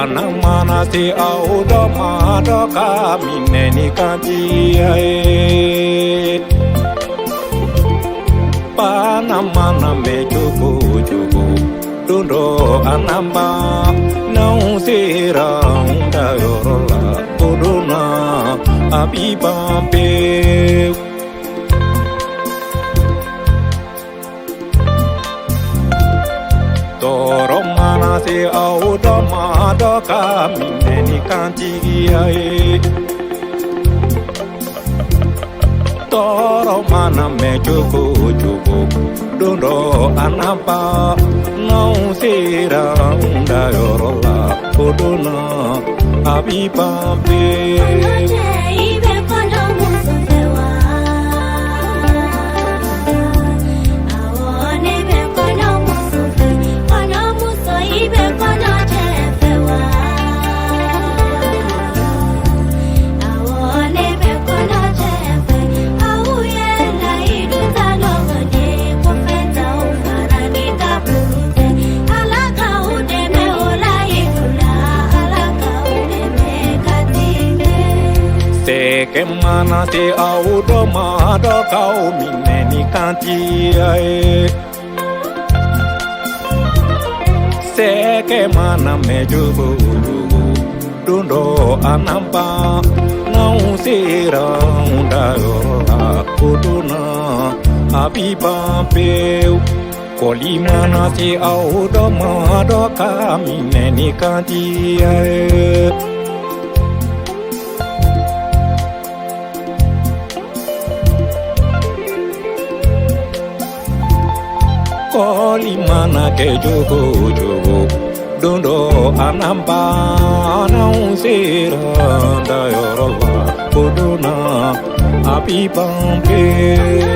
Bana mana se aw dɔ ma dɔ ka minɛ ni kantigiya ye. Bana mana mɛn cogo o cogo, don dɔ a na ban. N'anw sera anw dayɔrɔ la, o don na a bi ban pewu. Tɔɔrɔ mana se aw dɔ ma dɔ ka minɛ ni kantigiya ye. Tɔɔrɔ mana mɛn cogo o cogo, don dɔ a na ban. N'anw sera anw dayɔrɔ la, o don na a bi ban pewu. Cɛ, i bɛ kɔnɔ muso fɛ wa? Awɔ, ne bɛ kɔnɔ muso fɛ. Kɔnɔ muso, i bɛ kɔnɔ cɛ fɛ wa? Awɔ, ne bɛ kɔnɔ cɛ fɛ. Aw ye layidu ta ɲɔgɔn ye, kɔfɛ t'aw fara ni kaburu tɛ. Ala k'aw dɛmɛ o layidu la, Ala k'aw dɛmɛ ka tɛmɛ. Sɛgɛ mana se aw dɔ ma dɔ k'aw minɛ ni kantigiya ye. Sɛgɛ mana mɛn cogo o cogo, don dɔ a na ban. N'anw sera anw dayɔrɔ la, o don na a bi ban pewu. Kɔli mana se aw dɔ ma dɔ ka minɛ ni kantigiya ye. Kɔli mana kɛ cogo o cogo, don dɔ a na ban. N'anw sera an dayɔrɔ la, o don na a bi ban pewu.